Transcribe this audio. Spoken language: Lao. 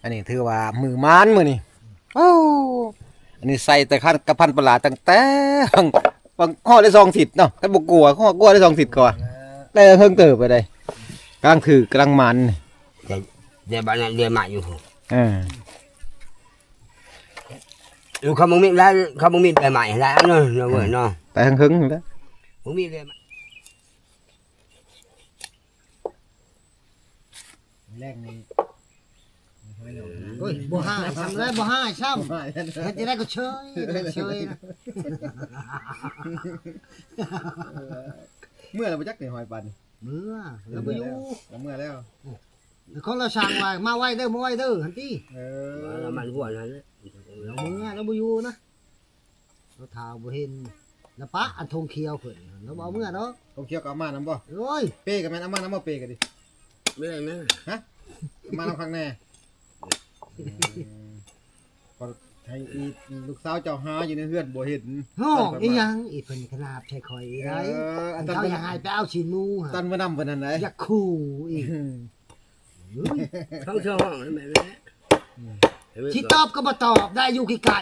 ອັນນີ້ຖືວ່າມືໝານມື້ນີ້. ໂອ້ ອັນນີ້ໃສ່ແຕ່ຄັນກັບພັນປະຫຼາຕັ້ງແຕ່ ຮອດໄດ້ສອງທິດເນາະ. ຄັນບໍ່ກົວ ຮອດ ກົວໄດ້ສອງທິດກວ່າ ແຕ່ເຮິງເຕີບໄປໄດ້ ກຳລັງຖືກ ກຳລັງໝານ. ແຕ່ ແຕ່ບາດນັ້ນເດືອນໃໝ່ຢູ່ ເອີ ຢູ່ຄຳບໍ່ມີແລ້ວ ຄຳບໍ່ມີເດືອນໃໝ່ແລ້ວເນາະ ເນາະເວີຍເນາະ ແຕ່ເຮິງໆແລ້ວ ບໍ່ມີເດືອນໃໝ່. ແລງນີ້ ໂອ້ຍ ບໍ່ຮ້າຍຊ້ຳເລີຍ ບໍ່ຮ້າຍຊ້ຳ ເຮັດຈັ່ງໃດກໍເຊີຍ ເຊີຍ. ເມື່ອແລ້ວບໍ່ຈັກນີ້ ຫອຍປານນີ້ ເມື່ອ ລາວບໍ່ຢູ່ ລາວເມື່ອແລ້ວ ຂອງລາວສັ່ງວ່າ ມາໄວເດີ ມາໄວເດີ ຫັ້ນຕິ. ເອີ ລາວມັນຫົວນັ້ນ ລາວເມື່ອ ລາວບໍ່ຢູ່ນະ. ລາວຖ້າບໍ່ເຫັນ ລາວປະອັນທົ່ງຂຽວເພິ່ນ ລາວບໍ່ເອົາເມືອດອກ. ທົ່ງຂຽວກໍເອົາມານຳບໍ່? ໂອ້ຍ ເປກໍແມ່ນເອົາມານຳບໍ່? ເປກໍດີ ແມ່ນ ແມ່ນ ຮະ ເອົາມານຳຄັກແນ່. ເອີ ກໍໃຫ້ອີລູກສາວເຈົ້າຫາຢູ່ໃນເຮືອນບໍ່ເຫັນ ຮ້ອງອີຫຍັງອີເພິ່ນຂະໜາບໃສ່ຂ້ອຍອີໄດ. ເອີ ອັນເຈົ້າຢ່າໃຫ້ໄປເອົາຊີ້ນໝູຫັ້ນ ຕອນມື້ນຳເພິ່ນຫັ້ນໃດ ຢາກຂູ່ອີກ. ເຂົາເຈົ້າຮ້ອງແມ່ນແຫຼະ ຊິຕອບກໍບໍ່ຕອບໄດ້ ຢູ່ໃກ້